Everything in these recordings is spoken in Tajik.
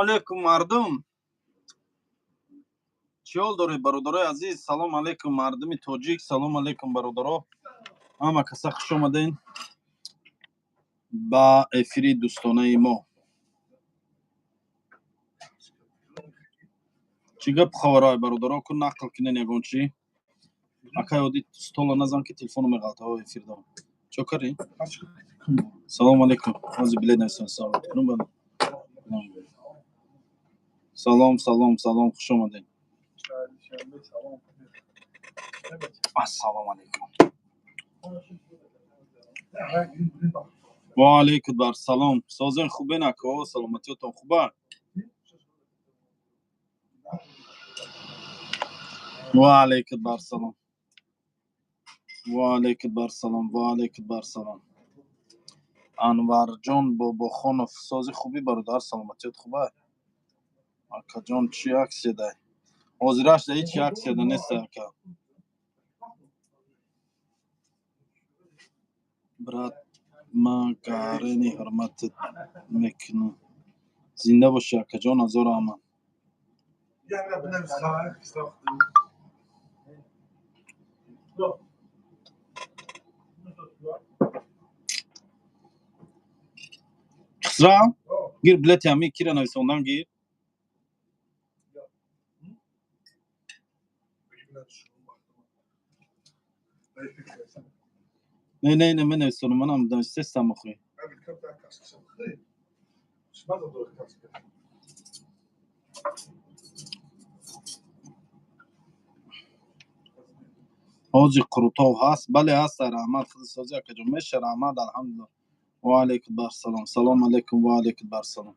Алейкум, мардум, чӣ ҳол доред, бародарои азиз? Салом алейкум, мардуми тоҷик, салом алейкум, бародаро, ҳама каса хуш омаден ба эфири дӯстонаи мо. Чӣ гап хабарҳое, бародаро? Ку нақл кунен ягон чӣ. Акай оди, стола назан, ки телефону меғалта. Эфир дорам. Чо кардӣ? Салом алейкум. Ҳозир билет нависам, салом. Салом, салом, салом, хуш омадед. Ассалому алейкум. Ва алейкум барсалом. Созен, хубен, ако? Саломатиётон хуба? Ва алейкум барсалом, ва алейкум барсалом, ва алейкум барсалом. Анварҷон Бобохонов, сози, хубӣ, бародар? Саломатиёт хуба, акаҷон? Чӣ акция дай? Ҳозираш да ҳеҷ акция да нест, ака. Брат, ма гарени ҳурматат мекунам. Зинда бошӣ, акаҷон, ҳазор раҳмат. Хусрав, гир, билети ҳами кира нависондан, гир. Не, не, не, менависонам, манам нависестам охи. Ҳоҷи Қурутов ҳаст? Бале, ҳаст, раҳмат. Худи сози, акаҷон? Меша, раҳмат, алҳамдулилла. Ва алейкум барсалом. Салом алейкум, ва алейкум барсалом.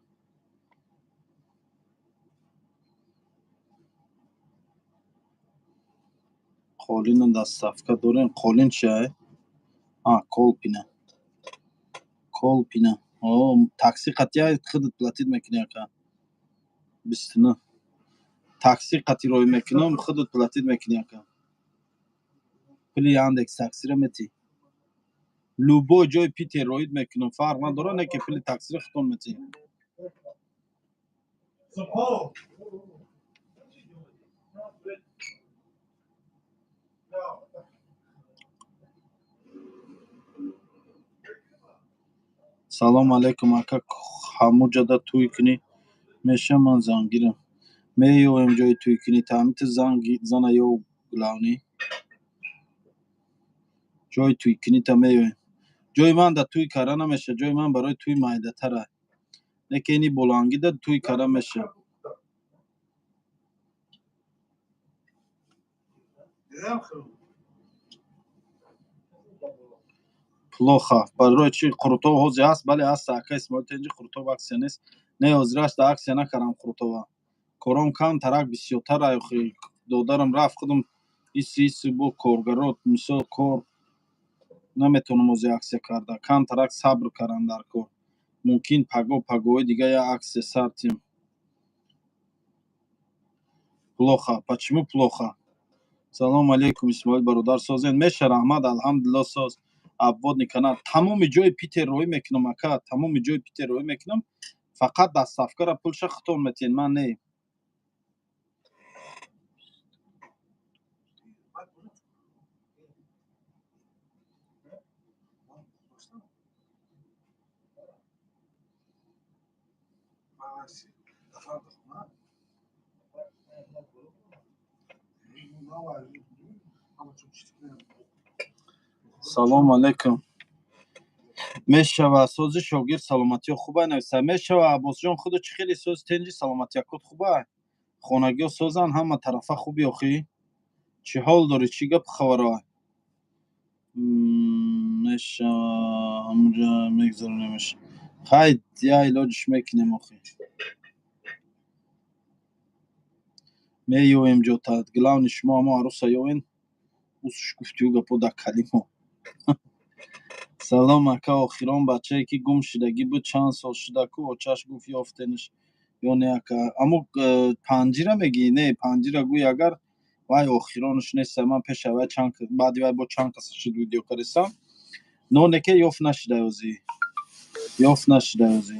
Қолина доставка дорем? Қолин чия? А, Колпина, Колпина. О, такси қатия худат платить мекунӣ, ака. 29 такси қати рой мекунам, худат платить мекунӣ, ака. Пули Яндекс Таксиро метӣ. Любой ҷои Питер роид мекунам, фарқ надорад, не ки пули таксиро худтон метӣ. Салом алейкум, ака. Ҳамуҷада тӯй кунӣ меша? Ман зангирам, меёем ҷои тӯй кунӣ. Таъмити зана ё главный ҷои тӯй кунита меёем. Ҷои ман да тӯй карда намеша, ҷои ман барои тӯй майдатара, не ки ини болангида тӯй карда меша. Плохо. Барои чи? Қурутов ҳозир ҳаст? Бале, ҳаст, ака Исмоил. Тенҷи Қурутов акция нест? Не, ҳозираш да акция накардам Қурутова. Кором кам тарак бисёртар. Охи, додарам рафт, худам иси иси бо коргарот, мисол, кор наметавонам ҳозир акция карда. Кам тарак сабр кардам дар кор. Мумкин, паго, пагоҳи дига як акция сартим. Плохо? Почему плохо? Салом алейкум, Исмоил бародар, созен? Меша, раҳмат, алҳамдулилло, соз. Обводный канал, тамоми ҷои Питер роҳӣ мекунам, ака, тамоми ҷои Питер роҳӣ мекунам. Фақат доставкара пулша худтон метиҳед, ман не. Салом алейкум. Мешава, сози, шогирд, саломатиё хуба? Нависа. Мешава, Аббосҷон. Худо, чӣ хеле сози, тенҷи, саломатиякот хуба? Хонагиҳо созанд, ҳама тарафа хуби? Охӣ, чӣ ҳол дорӣ, чӣ гап хабаро? Мешава, ҳамуҷа мегзаронемаш. Хай, я илоҷиш мекунем охӣ. Меёем ҷота. Главный, шумо ҳамо арӯса ёвен, усш гуфтию гапо дар калимо. Салом, ака. Охирон бачае, ки гум шудагӣ буд, чанд сол шуда ку, очаш гуфт, ёфтенш ё не, ака? Амо панҷира мегӣ? Не, панҷира гӯй, агар вай охиронаш неста. Ман пеша вай чанд, баъди вай бо чанд каса шуд, видео кардистам, но неке ёфт нашуда ҳозӣ, ёфт нашуда ҳозӣ.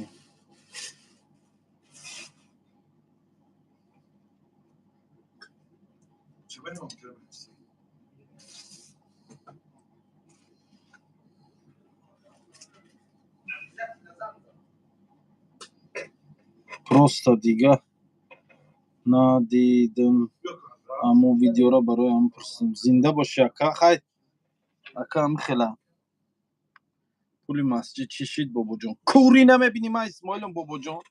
Просто дига надидим аму видеоро, барои ҳамн пурсидим. Зинда бошӣ, ака. Хай, ака, ҳамихела. Пули масҷид чӣ шид, бобоҷон? Кӯрӣ намебинӣ, ман Исмоилам, бобоҷон.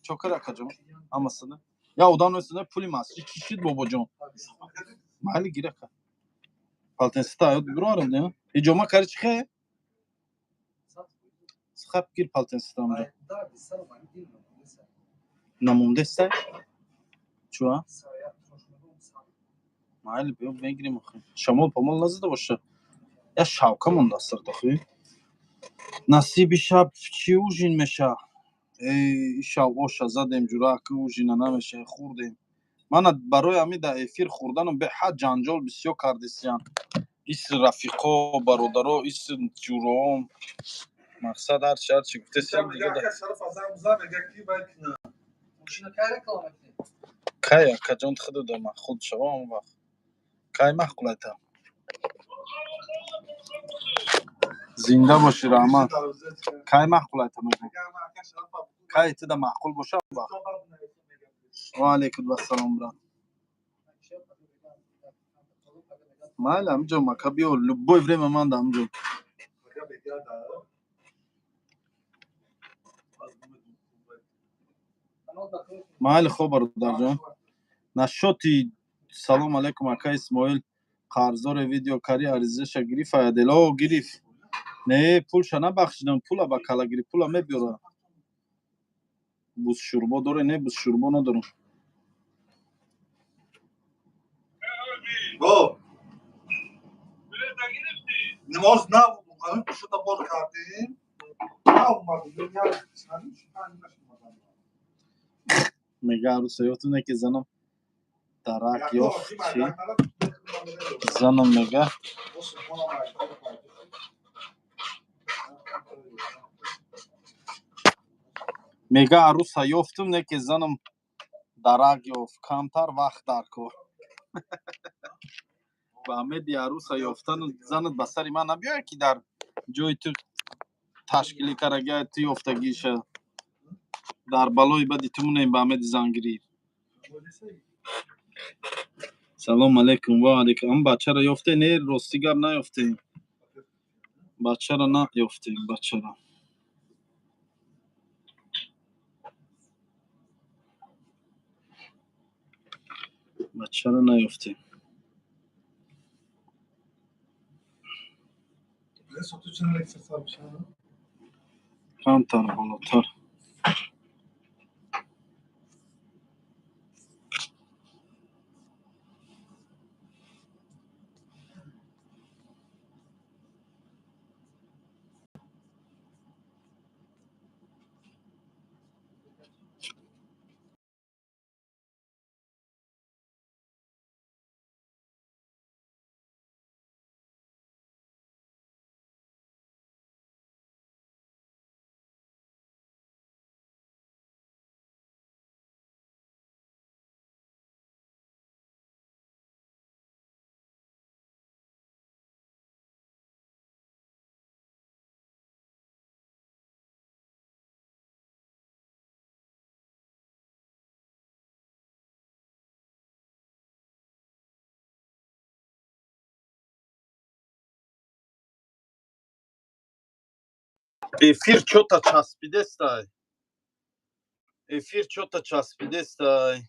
Чокар, акаҷон, ҳамасада я одам нестада. Пули масҷид чӣ шид, бобоҷон? Майли, гир, ака. Палтенсита аёд бироварем, иҷома кари чӣ хе? Хаб, гир палтенсита амҷа. Намондестай чуа? Майли, биё, мегирем. Охи, шамол помол назада боша, я шавка монда сардохи. Насиби шаб чӣ ужин меша? Ишав оша задем, ҷура, ки ужина намеша. Хӯрдем. Мана барои ҳамин дар эфир хӯрданам беҳад ҷанҷол бисёр кардисиян. Ис рафиқо, бародаро, ис ҷуроом, мақсад, ҳарчи гуфтесиям дига. Кай, акаҷон, худуда маъқул шава, он вақт. Кай маъқулайта? Зинда бошӣ, раҳмат. Кай маъқулайта, мегӯ? Кай туда маъқул боша, он вақт. Ва алайкум ассалом, брат. Майли, ҳамиҷо, мака, биё, любое время ман да ҳамиҷо. Майли, хоб, бародарҷон. Нашоти. Салом алейкум, ака Исмоил. Қарздоре видео кари, аризаша гирифт аядел? О, гирифт. Не, пулша набахшидам, пула ба кала гирифт, пула мебиёра. Бузшӯрбо доре? Не, бузшӯрбо надорам. Бо. Намоз нав ҳамин пушта бор кардем. Нав омадем. Як чанд шуд. Мега, арӯса ёфтум, не ки занам дарак ёфт. Чӣ занам мега? Мега, арӯса ёфтум, не ки занам дарак ёфт, камтар вақт дар кор. Ба умеди арӯса ёфтану занат ба сари ман набиёяд, ки дар ҷои ту ташкилӣ карагия, ту ёфтагиша дар балои бади ту монем. Ба умеди зангирӣ. Салом алейкум. Ва алейкум. Ам бачаро ёфте? Не, рости гап, наёфтем бачаро, наёфтем бачаро. Бачаро наёфтем. Камтар болотар. Эфир чё-то часпидестай, эфир чё-то часпидестай.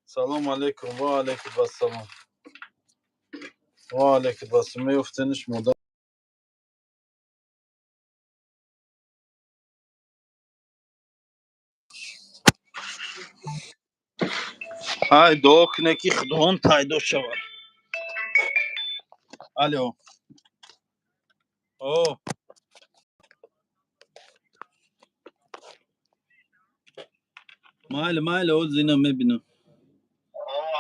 Салом алейкум. Ва алейкум ассалом. Ва алейкум ассалом. Меёфтениш, модар. Ҳай, дуо куне, ки Худованд пайдо шавад. Алё. О, майли, майли, оз ина мебинам.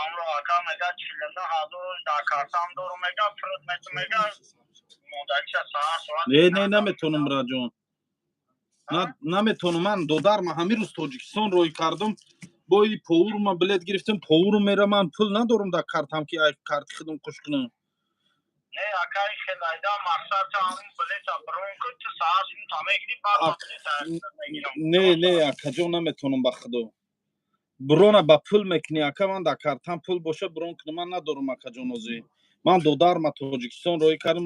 Амро ака мега, 49 000 дар картам дорум, мега, фрӯд мету, мега, модариша саҳар соат. Не, не, наметонам, браҷон, наметонам. Ман, додар, ман ҳамин рӯз Тоҷикистон рӯй кардам. Бои Повур ма билет гирифтем, Повуру мера, ман пул надорам дар картам, ки ай карти худам қуш кунам. Не, акай, хелайда мақсад ту ҳамун билета брон кун, ту саҳар сумта мегирӣ, баъд ман билета мегирам. Не, не, акаҷон, наметавонам, ба худо. Брона ба пул мекунӣ, ака. Ман дар картам пул боша, брон кунам, ман надорам, акаҷон. Озӣ ман додарма Тоҷикистон роҳӣ кардам,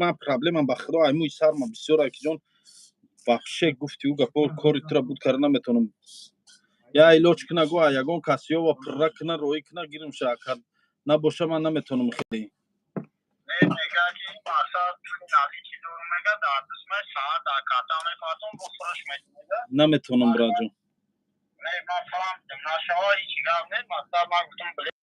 ман проблемам, ба худо, ай мӯи сарма бисёр, акиҷон. Вообще, гуфти ӯ гапо, кори тура буд карда наметавонам. Я илоҷ куна, гӯ, ягон кас ёва пурра куна, роҳӣ куна, гирим ша, ака. Набоша, ман наметавонам хеле. Не, мега ки мақсад пули нақдӣ дорум, мега, дар дастмай, саҳар дар карта мепартом, бо фурӯш мега. Наметавонам, браҷон. Не, ман фаҳмидам, нашава, ҳеҷ гап не. Мақсад ман гуфтам билет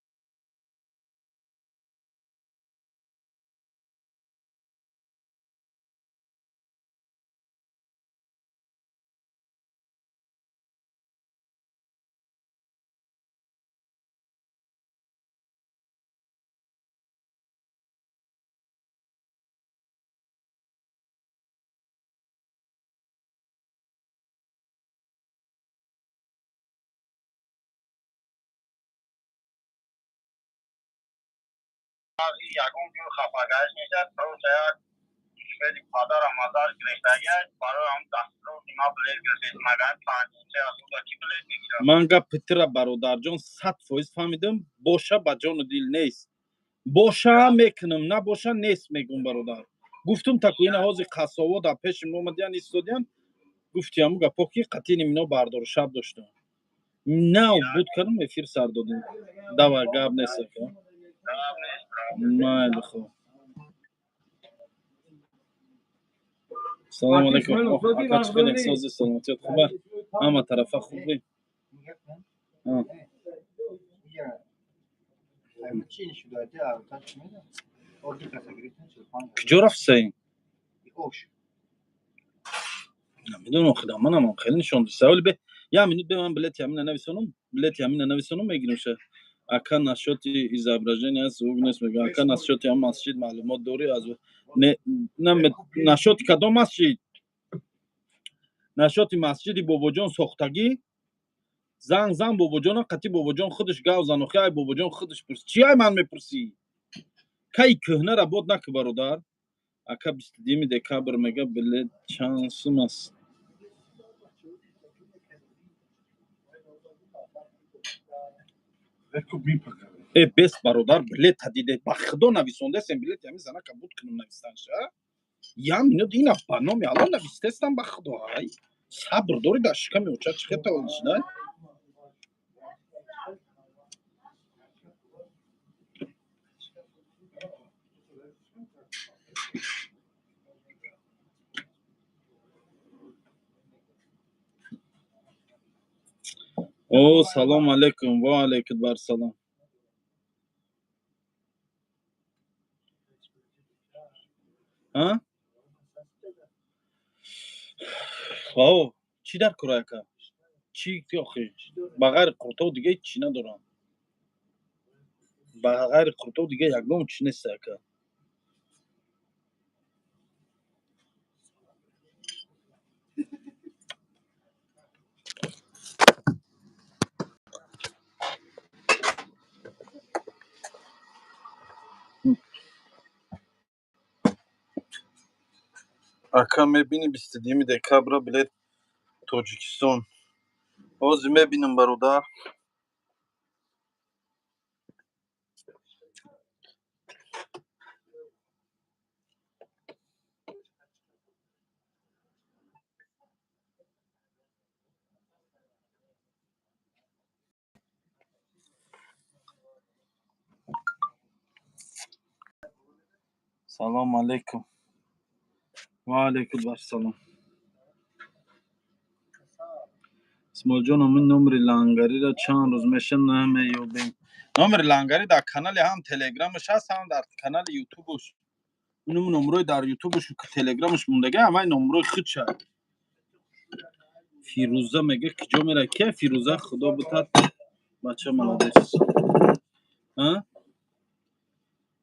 ягон ҷо хафагаиш нест, просто як шведи падарам азар гирифтагиа, барои ҳам дастрози ма билет гирифтем, магар 53 ҳазор ки билет мегирам. Ман гапи тура, бародарҷон, 100% фаҳмидам. Боша, ба ҷону дил нест, боша, мекунам, набоша, нест, мегум, бародар. Гуфтум, таку ина ҳозир қассово дар пеши мо омадиян, истодиян, гуфти ҳаму гапо, ки қатини мино бардору шаб доштам, нав буд кардам, эфир сар додем. Давай, гап нест, ака. Гап нест, брат. Майли, хоб. Салому алайкум, ака, чӣ хеле сози, саломатият хуба, ҳама тарафа хубӣ? А. Чӣ Куҷо рафтсаи? Намедонам, худо, манам хеле нишон саволи бе. Я минут бе, ман билети ҳамина нависонам, билети ҳамина нависонам, мегирам ша. Ака, насчёти изображения звук нест, мега. Ака, насчёти ҳам масҷид маълумот дорӣ? Аз не, насчёти кадом масҷид? Насчёти масҷиди Бобоҷон сохтагӣ? Занг зан Бобоҷона, қати Бобоҷон худаш гав зан. Охи, ай Бобоҷон худаш пурс. Чи ай ман мепурсӣ? Кай кӯҳнара бод наку, бародар. Ака, 22 декабр, мега, билет чанд сум аст? Э, бес, бародар, билета диде, ба худо, нависондесем билети ҳами занака буд кунам навистанша. Я минут, ина ба номи Алло навистестам, ба худо. Ай, сабр дори, дар шиками оча чӣ хел таваллуд шуда? О, салом алейкум, ва алейкум барсалом. А, о, чӣ дар кора, ака? Чӣ охи, ба ғайри қуртов дига ҳеҷ чӣ надорам, ба ғайри қуртов дига ягон чӣ нест, ака. Ака, мебини 22 декабра билет Тоҷикистон? Ҳозир мебинам, бародар. Салому алейкум. Ва алейкум ассалом. Исмоилҷон, ин номери лангариро чанд рӯз меша намеёбем. Номери лангари дар канали ҳам Телеграмаш ҳаст, ҳам дар канали Ютубуш. Унум номрои дар Ютубуш, Телеграмаш мондага, ҳамаи номрои худша. Фирӯза мега, киҷо мера? Ке Фирӯза? Худо битад, бача, молодец. А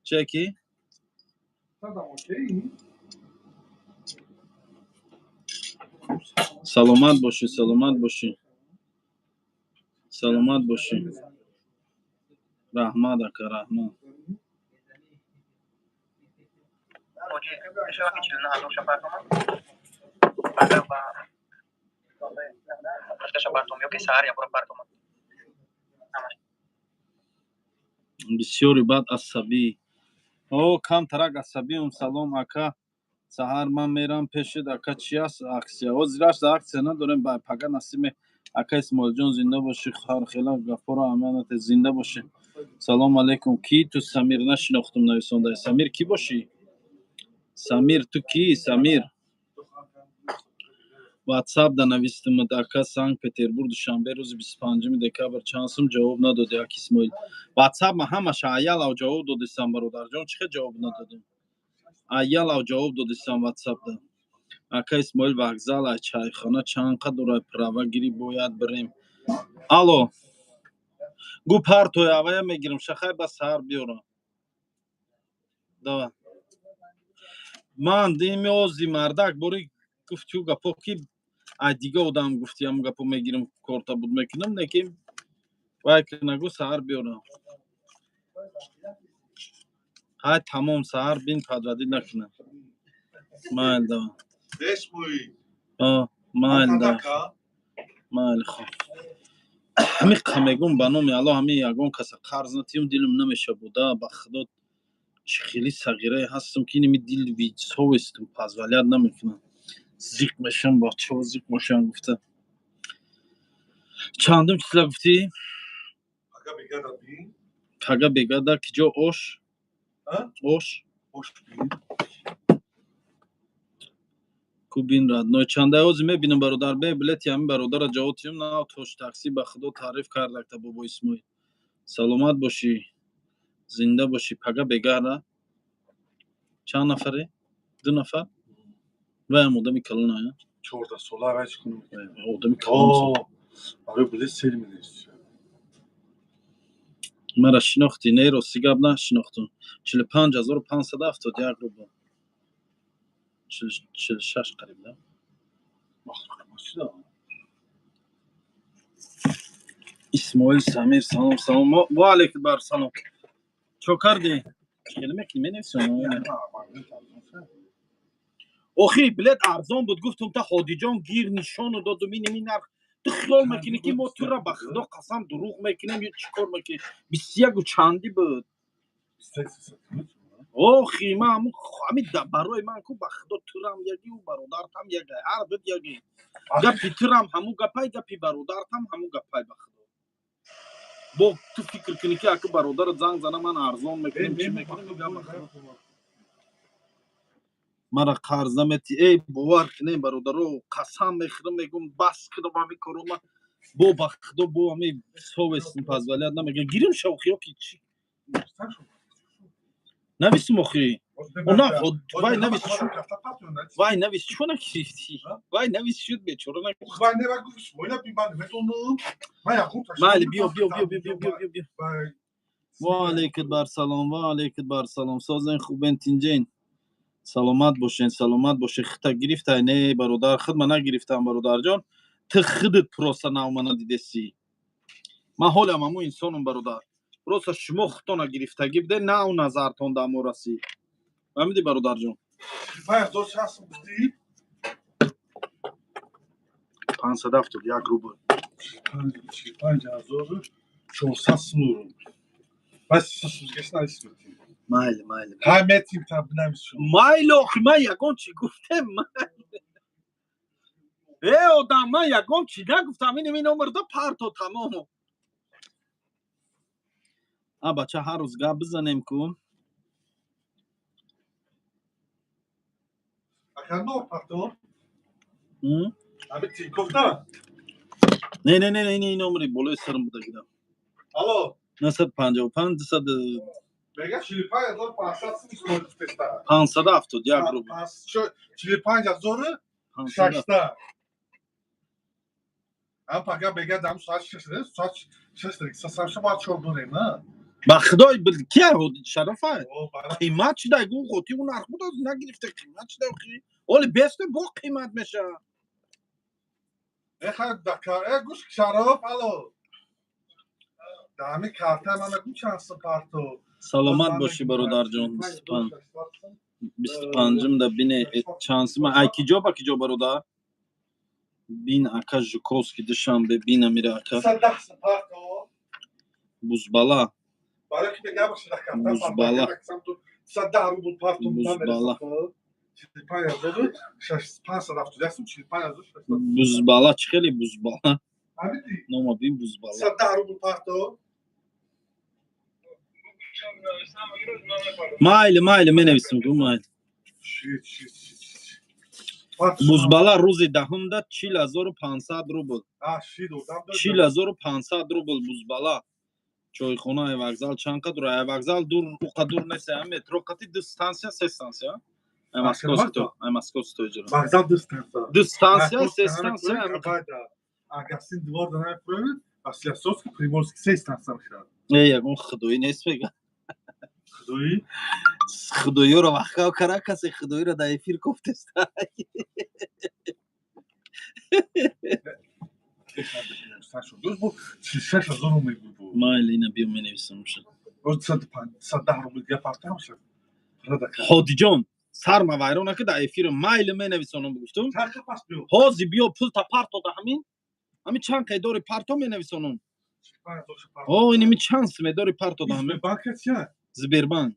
че ки? Окей. Саломат бошӣ, саломат бошӣ. Саломат бошӣ. Раҳмат, ака, раҳмат. Бисёри бад асабӣ. О, камтарак асабиам. Салом, ака, саҳар ман мерам пешит. Ака, чи аст аксия? Ҳозираш аксия надорем, пага насиб. Ака Исмоилҷон, зинда бошӣ. Ҳархела гапҳоро аманате, зинда бошӣ. Салому алайкум. Кӣ ту, Самир? Нашинохтум нависондаи. Самир, кӣ бошӣ? Самир, ту кӣ, Самир? Ватсап да навистимад. Ака, Санкт Петербург, Душанбе, рӯзи 25-уми декабр чанд сум? Ҷавоб надоди, ак Исмоил. Ватсап ма ҳамаша аялав ҷавоб додистам, бародарҷон. Чӣ хел ҷавоб надодем? Аялав ҷавоб додистам ватсапда. Ака Исмоил, вокзал ай чайхона чанд қадр? Права гирӣ, бояд бирем. Алло, гӯ, партои авая мегирам, шахай, ба саҳар биёрам. Давай. Ман дими ози мардак бори гуфтю гапо ки ай дига одам гуфти, ҳамн гапо мегирам, корта буд мекунам, неки вай ки нагӯ, саҳар биёрам. Ҳай, тамом, саҳар бин, подводить накунам. Майли, давай. Майли, давай, майли. Хоб, ҳамиқа мегӯм, ба номи Алло, ҳами ягон каса қарз натиём, дилам намеша буда. Ба худо, чӣ хели сағирае ҳастам, ки инами дил совестам позволять намекунам, зиқ мешам, бачаҳо зиқ мошам гуфта. Чандум числа гуфтӣ? Пага бегада ки ҷо ош ош кубин, родной, чандай ози мебинам, бародар. Бе билети ҳамин бародара ҷавоб тиём. Нав тош такси, ба худо, таъриф кардакта. Бобо Исмоил, саломат бошӣ, зинда бошӣ. Пага бегара чанд нафаре? Ду нафар. Ваям одами калоная. 14 сола вай чӣ кунам? Одами калон. Барои билет сел менависӣ. Мара шинохтӣ? Не, рости гап, нашинохтум. 45 571 рубл, 46 қариб да. Исмоил, Самир, салом, салом. Ва алейкум бар салом. Чо кардӣ? Хеле мекунӣ, менависӣ. Охи, билет арзон буд, гуфтум та Ҳодиҷон гир, нишону додум, иними нарх. Ту хиёл мекунӣ, ки мо тура, ба худо қасам, дурӯғ мекунем ё чӣ кор мекунем? 21-у чандӣ буд. Охи, ман ҳами барои ман ку, ба худо, турам яги, у бародартам ягай, ҳар дуд яги. Гапи турам ҳаму гапай, гапи бародартам ҳаму гапай. Ба худо, бо ту фикр кунӣ, ки аку бародарат занг зана, ман арзон мекунем, чӣ мекунем? Мара қарз наметӣ. Эй, бовар кунем, бародаро, қасам мехӯрам, мегӯм, бас кунам ҳами корома. Бо, ба худо, бо ҳами совесть позволять намекунам. Гирим шавхиё ки чӣ нависим охи? Она вай навис, вай навис, чӯ нагирифтӣ? Вай навис шуд, бечора. Майли, биё, биё, биё, биё, биё, биё, биё. Ва алейкум бар салом, ва алейкум бар салом. Созен, хубен, тинҷен? Саломат бошен, саломат бошен. Хита гирифтай? Не, бародар, худ ма нагирифтам, бародарҷон. Ту худат просто навма надидесӣ. Ман ҳолам ҳамун инсонам, бародар. Просто шумо худтона гирифтагӣ буде, нав назартон дар мо расид. Фаҳмидӣ, бародарҷон? 571 рубл. 400 сум. Майли, майли. Майли. Охи, ман ягон чӣ гуфтем? Э, одам, ман ягон чӣ нагуфтам. Иним ин номерда парто, тамом. А бача, ҳар рӯз гап бизанем ку. М? Не, не, не, не, ин номери болои сарам буда, гирам. Алло. 955 200. Мега 45 500 сум истод. 571 рубл. 45 600. Ам пага бега дам соат 6, соат 6 сасамша ба чор дорем, а? Ба худой, кия Шарафа? Қимат шуда, гу хоти у нарх буд, нагирифта, қимат шуда охи. Оли бесте бо қимат меша. Э, ха дака, э, гӯш, Шароф, алло. Ҳамин карта ман нагум чанд сум парто. Саломат бошӣ, бародарҷон. 25-ум да бине чанд сума. Ай киҷо ба киҷо, бародар? Бин, ака, Жуковский, Душанбе, бина мира, ака. 110 сум парто. Бузбала. Бузбала. 110 рубл парто. Бузбала. Бузбала чӣ хеле бузбала? Нома бин, бузбала. 110 рубл парто. Майли, майли, менависем ку, майли. Бузбала рӯзи 10-умда 40 500 рубл. 40 500 рубл Бузбала. Чойхона ай вокзал чанд қадр? Ай вокзал дур, уқа дур нест, ай метро қати ду станция, се станция. Ай Московский то, ай Московский то иҷора. Вокзал ду станция. Ду станция, се станция. Гостиный двор да напротив, Василеостровский, Приморский, се станция мешавад. Э, ягон худоӣ нест, мега. Худоӣ? Худоёро вақт кара, касе худоиро дар эфир кофтеста. 46 000 мегӯ. Майли, ина биё, менависам. 110 рубл дига парта мешавад. Ҳодиҷон, сарма вайрон наки дар эфир. Майли, менависонам, гуфтум. Ҳози биё, пулта партода, ҳамин чанд қайдори парто, менависонам. О, иними чанд сумедори партода ҳамин. Сбербанк.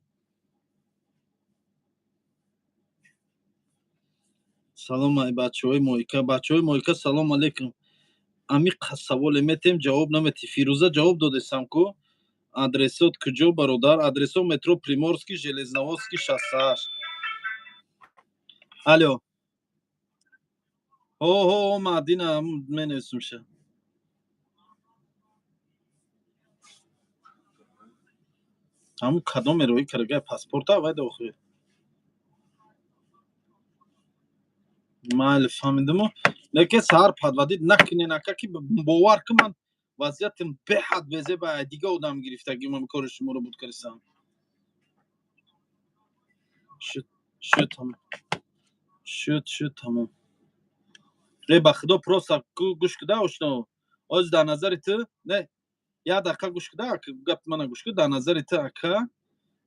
Салом, ай бачаҳои моика, бачаҳои моика, салом алейкум. Ами саволе метем, ҷавоб наметӣ. Фирӯза, ҷавоб додесам ку. Адресот куҷо, бародар? Адресо метро Приморский, Железноводский, 68. Алло, ҳо, ҳо, Мадина, менависумша. Ҳамун кадоме роӣ карга паспорта вай дохи. Майли, фаҳмидимо. Лекин саҳар подводить накунен, ака, ки бовар ки ман вазъиятим беҳад безеба, дига одам гирифтагӣ, ман кори шуморо буд кардисам. Шуд, шуд, тамом шуд, шуд, тамом. Э, ба худо, просто гӯш куда, ошно, оз дар назари ту не, як дақиқа гӯш куда, гапи мана гӯш ку. Дар назари ту, ака,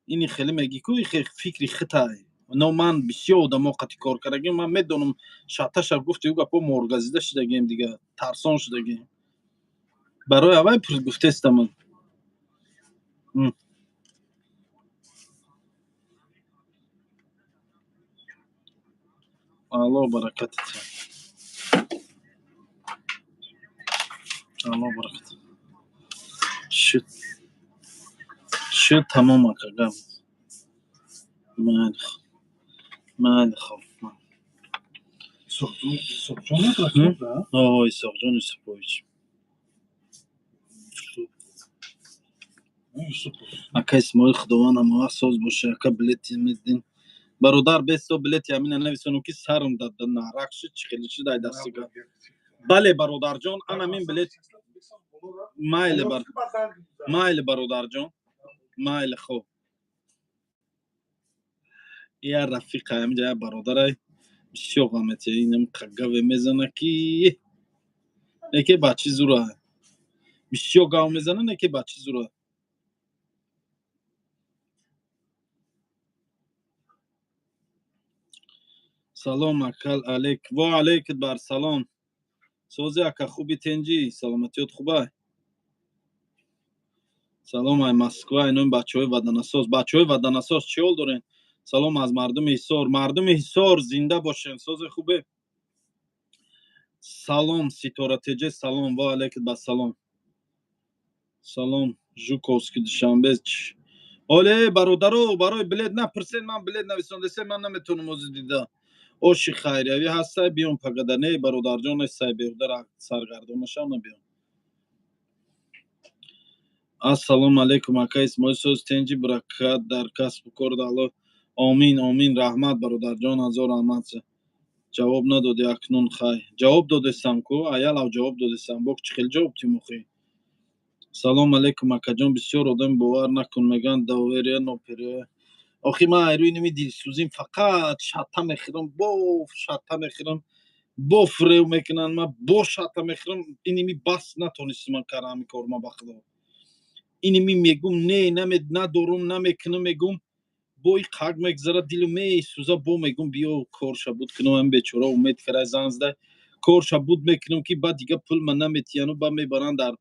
ини хеле мегӣ ку, фикри хитай. Но ман бисёр одамо қати кор кардагим, ман медонам. Шатташа гуфти, ӯ гапо моргазида шудагем, дига тарсон шудагем. Барои аввай гуфтестаман. Алло, баракатат, алло, баракат. Шуд, шуд, тамом, ака, гап. Майли, майли, хоб. О, Исоқҷон Юсупович. Ака Исмоил, худованд ҳамавақт соз боша. Ака, билети медин? Бародар, бесто билети ҳамина нависонам, ки сарам нарак шуд, чӣ хеле шуд ай дастига. Бале, бародарҷон, анамин билет. Майли, майли, бародарҷон, майли, хоб. Я рафиқа, ҳаминҷа я бародарай бисёр ғамете, инам гаве мезана, ки неке ба чӣ зура бисёр гав мезана, неке ба чӣ зура. Салом, акал алейк. Во алейкат бар салом. Сози, ака, хуби, тенҷӣ, саломатиёт хубай? Салом ай Москва, инои бачаҳои ваданасоз. Бачаҳои ваданасоз, чӣ ҳол дорен? Салом аз мардуми Ҳисор. Мардуми Ҳисор, зинда бошен. Сози, хубе? Салом, Ситора Теҷе, салом. Во алейкат ба салом. Салом, Жуковский, Душанбе. Оле, бародаро, барои билет напурсен. Ман билет нависондесе, ман наметавонам ози дида. Оши хайриявӣ ҳастай, биём пагада. Не, бародарҷон, нестай, беҳуда саргардон нашав, набиём. Ассалому алайкум, ака Исмоил, соз, тенҷи, баракат дар касбу кор, алло. Омин, омин, раҳмат, бародарҷон, ҳазор раҳмат. Ҷавоб надодӣ акнун, хай. Ҷавоб додесам ку, аялав, ҷавоб додесам. Бо чӣ хел ҷавоб тимохӣ? Салом алейкум, акаҷон. Бисёр одам бовар накун, мегӯянд, доверие ноперия. Охи, ман айрӯи ними дилсӯзим фақат шатта мехӯрам, бо шатта мехӯрам, бо фирев мекунанд, ман бо шатта мехӯрам. Иними бас натонистам ман кара ҳами кор, ма, ба худо. Иними мегум, не, надорум, намекунам, мегум, бо и қак мегзара, дилу месӯза, бо мегум, биё, корша буд кунам. Ам бечора умед карай, зан зада, корша буд мекунам, ки баъд дига пул ма наметияну ба мебаранд дар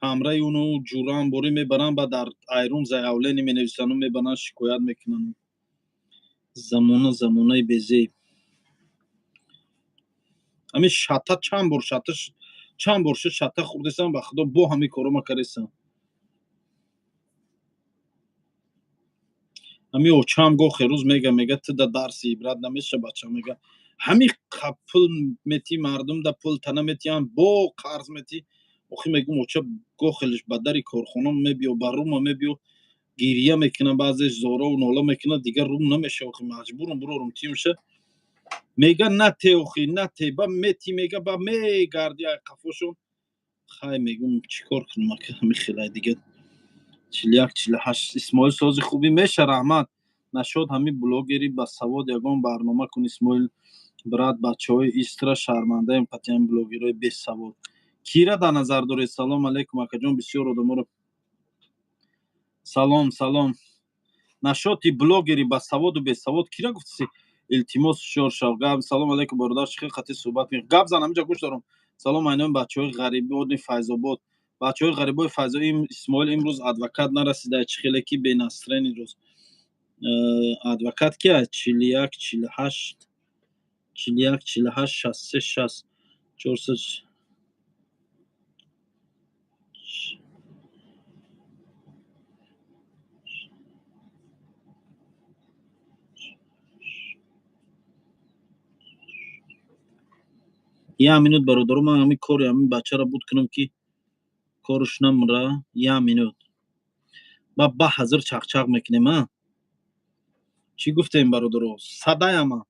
ҳамраи уну ҷурам борӣ мебаранд, ба дар айрум заявление менависану мебаранд, шикоят мекунанд. Замона замонаи безеб. Ҳамин шата чанд бор, шата чанд бор шуд, шата хӯрдесам, ба худо, бо ҳамин коро ма каресам. Ҳамин очаам гохе рӯз мега, ту да дарси ибрат намеша, бача, мега, ҳамин пул метӣ мардум да, пул та наметиҳанд, бо қарз метӣ. Охи, мегум, оча, гохелиш ба дари корхона мебиё, ба рума мебиё, гирия мекунам, баъзеш зорову нола мекунад, дигар рум намеша. Охи, маҷбурам бурорум тимша. Мега, нате, охи, нате, ба мети, мега, ба мегарди ай қафошон. Хай, мегум, чӣ кор кунам, ака, ҳамин хелай дига. 41, 48. Исмоил, сози хубӣ меша, раҳмат. Нашод, ҳамин блогери ба савод ягон барнома кун. Исмоил брат, бачаҳои истра шармандаем қатъиян, блогерҳои бесавод. Кира дар назар доред? Салом алейкум, акаҷон, бисёр одаморо салом, салом. Нашоти блогери ба саводу бесавод кира гуфтаси? Илтимос, ҳушёр шав. Гап. Салом алейкум, бародар, чӣ хел қатъи суҳбат мекунӣ? Гап зан, ҳаминҷа гӯш дорам. Салом, айноми бачаҳои ғарибони Файзобод, бачаҳои ғарибои Файзо. Исмоил, имрӯз адвокат нарасида, чӣ хеле ки бенасрен ирӯз. Адвокат ки 41, 48, 41, 48, 63, 60, 400. Як минут, бародаро, ман ҳамин кори ҳамин бачаро буд кунам, ки корш намра. Як минут, ба ҳазир чақчақ мекунем. А чӣ гуфтем, бародаро? Садаяма.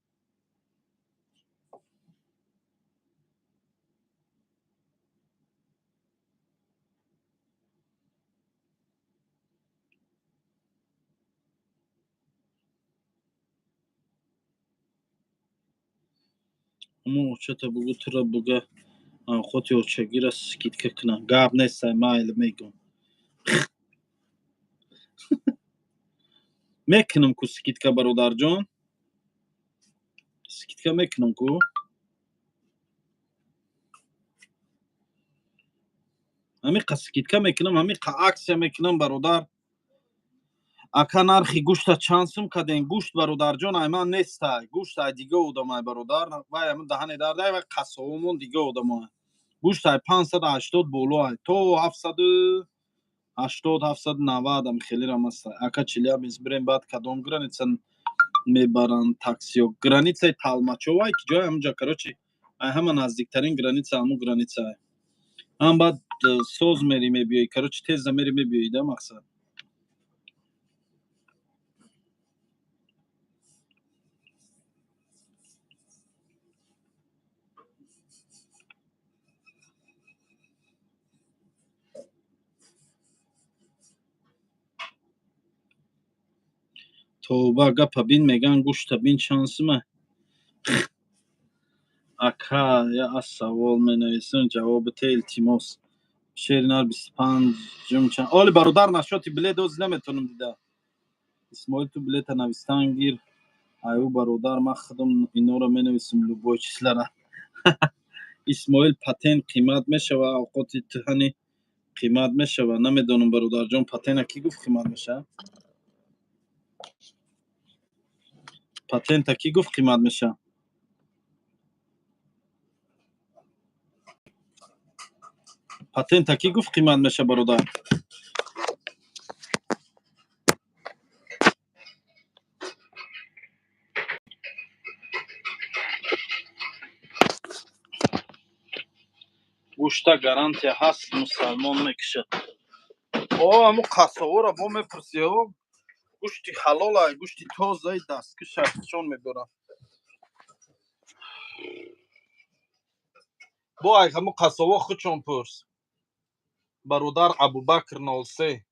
Ҳамон очата бугӯ, тура буга, авқоти очагира скидка кунам. Гап нестай, майли, мегӯм, мекунам ку скидка, бародарҷон, скидка мекунам ку. Ҳамиқа скидка мекунам, ҳамиқа акция мекунам, бародар. Ака, нархи гӯшта чанд сум кардем? Гӯшт, бародарҷон, ай ман нестай, гӯшт ай дига одамай, бародар. Вай ҳамн даҳане дардай, вай қассобомон, дига одамай. Гӯшт ай 580 боло ай то 780, 790 ам хелерам аста. Ака, Челябинск бирем, баъд кадом граница мебаранд таксиё? Границаи Талмачовай, ки ҷои ҳамунҷа, короче, ай ҳама наздиктарин граница ҳамун границае. Ҳам баъд соз мери мебиёӣ, короче, теза мери мебиёӣ да, мақсад. Тавба, гапа бин, меган, гӯшта бин чанд сума. Ака, я аз савол менависам, ҷавоби те, илтимос. Шери нар 25-ум чанд? Оли, бародар, нашоти билет ози наметонам дида. Исмоил, ту билета навистан гир. Аю, бародар, ман худам инора менависам, любой числара. Исмоил, патент қимат мешава? Авқоти туҳани қимат мешава? Намедонам, бародарҷон, патента кӣ гуфт қимат мешава? Патента кӣ гуфт қимат мешава? Патента кӣ гуфт қимат меша, бародар? Гӯшта гарантия ҳаст, мусалмон мекушад. О, ҳамун қассовора бо мепурсӣ, о, гӯшти ҳалолай, гӯшти тозаи дасткуша чон мебарам. Бо ай ҳамун қассово худшон пурс, бародар. Абубакр 03,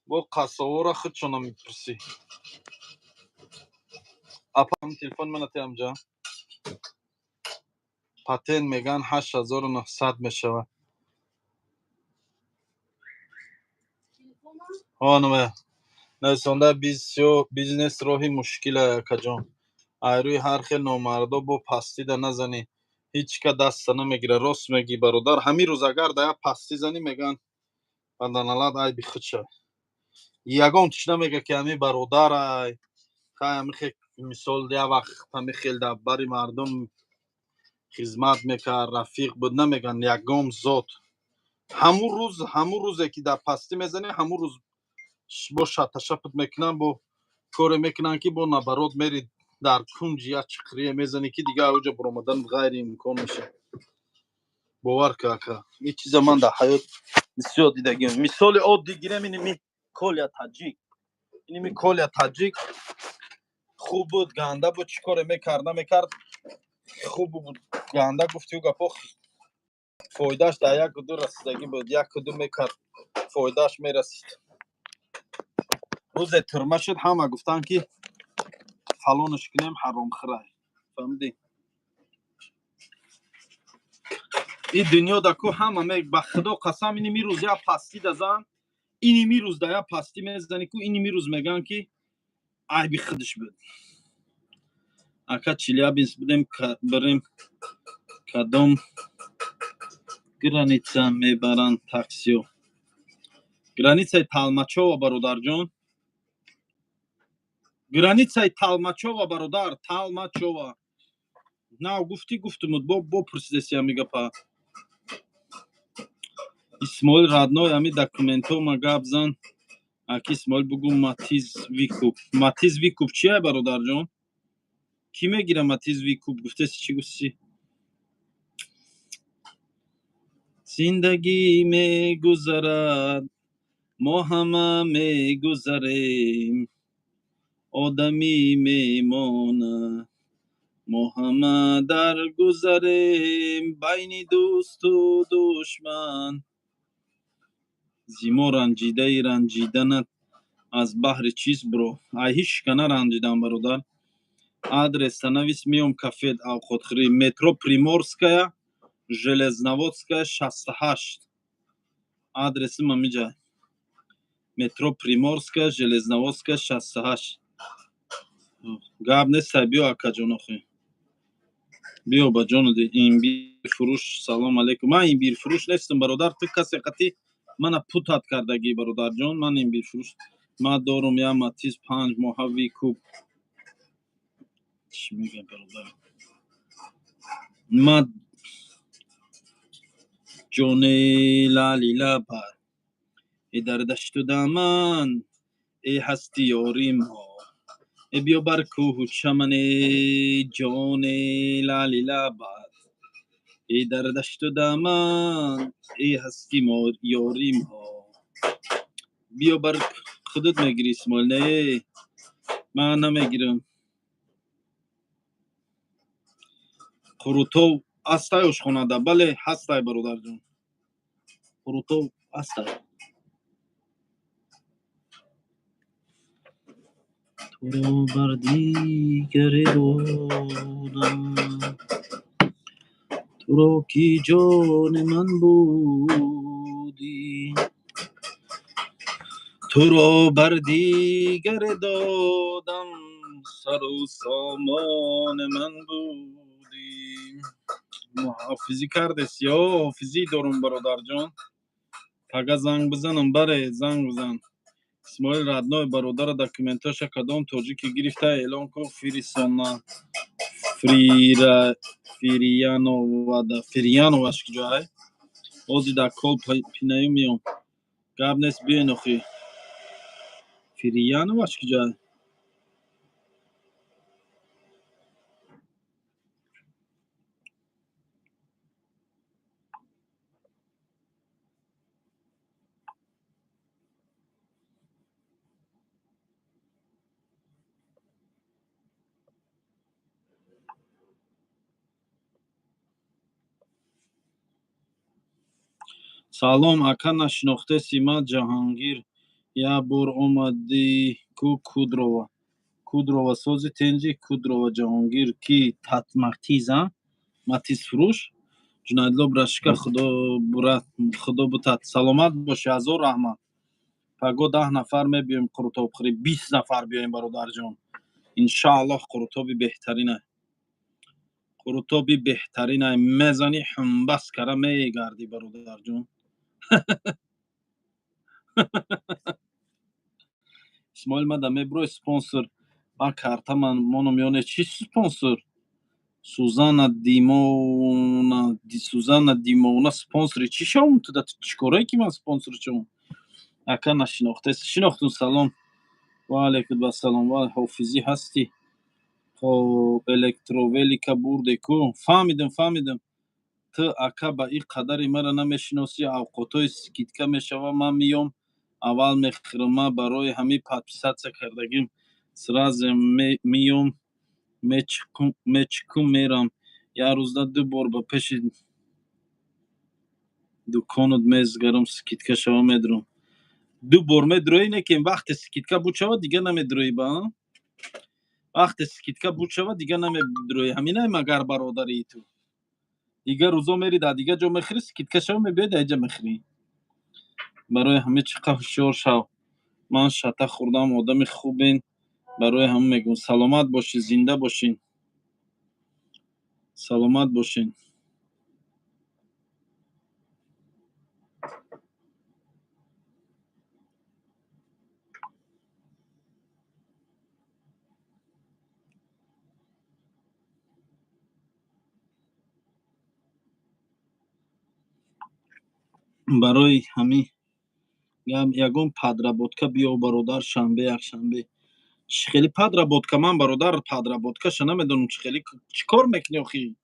бо қассовора худшона мепурсӣ. Апа, телефони мана теамҷа. Патент меган 8900 мешавад. Ҳонама нависонда: бизнес роҳи мушкилай, акаҷон. Айрӯи ҳар хел номардо бо пастида назанӣ, ҳеҷ ка даста намегирад. Рост мегӣ, бародар. Ҳамин рӯз агар да як пастӣ занӣ, мегӯянд баданалат айби худша. Ягон чиз намега, ки ҳамин бародарай, хай, ҳами хел, мисол, як вақт ҳами хел дар бари мардум хизмат мекард, рафиқ буд, намегӯянд ягон зот. Ҳамун рӯз, ҳамун рӯзе ки дар пастӣ мезанӣ, ҳамун рӯз бо шатташапат мекунанд, бо коре мекунанд, ки бо наоборот мери дар кунҷи як чиқрие мезанӣ, ки дигар оҷа баромадан ғайриимкон мешавад. Бовар ка, ака, ин чиза ман дар ҳаёт бисёр дидагиам. Мисоли оддӣ гирем: иними Коля Таҷик. Иними Коля Таҷик хуб буд, ганда буд, чӣ коре мекард, намекард, хуб буд, ганда гуфтию гапҳо, фоидааш дар яку ду расидагӣ буд, яку ду мекард, фоидааш мерасид. Рӯзе тюрьма шуд, ҳама гуфтанд, ки фалонаш кунем, ҳаромхӯрай. Фаҳмидӣ? Ин дунё да ку ҳама ба худо қасам, иними рӯз як пастӣ да зан, иними рӯз да як пастӣ мезанӣ ку, иними рӯз мегӯянд, ки айби худаш буд. Ака, Челябинск будем, бирем, кадом граница мебаранд таксиё? Границаи Талмачова, бародарҷон, границаи Талмачова, бародар, Талмачова. Нав гуфтӣ, гуфтумуд, бо пурсидаси ҳами гапа. Исмоил родной, ҳами документҳо ма гап зан. Аки Исмоил, бугу, Матиз выкуп. Матиз выкуп чия, бародарҷон? Кӣ мегира Матиз выкуп? Гуфтаси, чӣ гуфтси? Зиндагӣ мегузарад, мо ҳама мегузарем, одамӣ мемонад, мо ҳама дар гузарем байни дӯсту душман. Зимо ранҷидаи, ранҷиданат аз баҳри чист, бро? Ай ҳеҷ ка наранҷидам, бародар. Адреса навис, меом кафе авқотхӯрӣ. Метро Приморская, Железноводская, 68. Адреси мамиҷа: метро Приморская, Железноводская, 68. Гап нестай, биё, акаҷон, охи, биё, ба ҷону дил. Имбирфурӯш, салом алейкум. Ман имбирфурӯш нестам, бародар. Ту касе қатӣ мана путать кардагӣ, бародарҷон. Ман имбирфурӯш? Ман дорум як Матиз 5 моҳа выкуп. Чӣ мегӯям, бародар? Ма ҷоне лалилабар э дар дашту даман э ҳасти ёри мо э биё бар кӯҳу чамане, ҷоне лалилабар э дар дашту даман э ҳасти ёри мо биё бар. Худат мегирӣ, Исмоил? Не, ман намегирам. Қурутов ҳастай ошхонада? Бале, ҳастай, бародарҷон, қурутов ҳастай. Туро бар дигаре додам, туро ки ҷони ман будӣ, туро бар дигаре додам, сару сомони ман будӣ. Ҳофизӣ кардес ё ҳофизӣ дорум, бародарҷон? Пага занг бизанам? Баре, занг бизан. Исмоил родной, бародара документоша кадом тоҷике гирифта, эълон кун, фирисона. Фирияновада, Фирияноваш куҷоай? Ози дар кол пинаю миём. Гап нест, биёен охи. Фирияноваш куҷоай? Салом, ака, нашинохтеси? Ма Ҷаҳонгир, як бор омадӣ ку Кудрова. Кудрова сози тенҷи? Кудрова Ҷаҳонгир ки Матиз, а Матизфурӯш. Ҷунайдло брашка, худо брат, худо бутад, саломат бошӣ, ҳазор раҳмат. Паго 10 нафар мебиёем қурутобхӯрӣ, 20 нафар биёем, бародарҷон, иншааллоҳ. Қурутоби беҳтарина, қурутоби беҳтарина мезанӣ, ҳумбас кара мегардӣ, бародарҷон. Исмоил, мада мебурой спонсор ба карта ман монам ё не? Чӣ спонсор? Сузанна Димона, Сузанна Димона, спонсори чӣ шавам? Ту да чӣ корае, ки ман спонсор шавам? Ака, нашинохтес? Шинохтум. Салом. Ва алайкум ассалом. Ва ҳофизӣ ҳастӣ? Хоб, электровелика бурде ку? Фаҳмидам, фаҳмидам. Ту, ака, ба ин қадари мара намешиносӣ. Авқотҳои скидка мешава, ман миём, аввал мехӯрам. Ман барои ҳамин подписаться кардагим. Сразу миём, мечукум, мерам. Як рӯзда ду бор ба пеши дуконат мезгарам. Скидка шава, медурам. Ду бор медуроӣ, не ки вақте скидка буд шава, дига намедуроӣ. Ба вақте скидка буд шава, дига намедуроӣ. Ҳаминай магар бародарии ту? Дигар рӯзо мери, дар дигар ҷо мехӯрӣ, скидка шава, мебиёй, дар инҷа мехӯрӣ. Барои ҳамин чӣ қадр ҳушёр шав. Ман шата хӯрдам. Одами хубен, барои ҳамин мегӯм. Саломат бошӣ, зинда бошин, саломат бошин. Барои ҳамин ягон подработка биё, бародар, шанбе, якшанбе. Чӣ хели подработка? Ман, бародар, подработкаша намедонам. Чӣ хели, чӣ кор мекунӣ охи?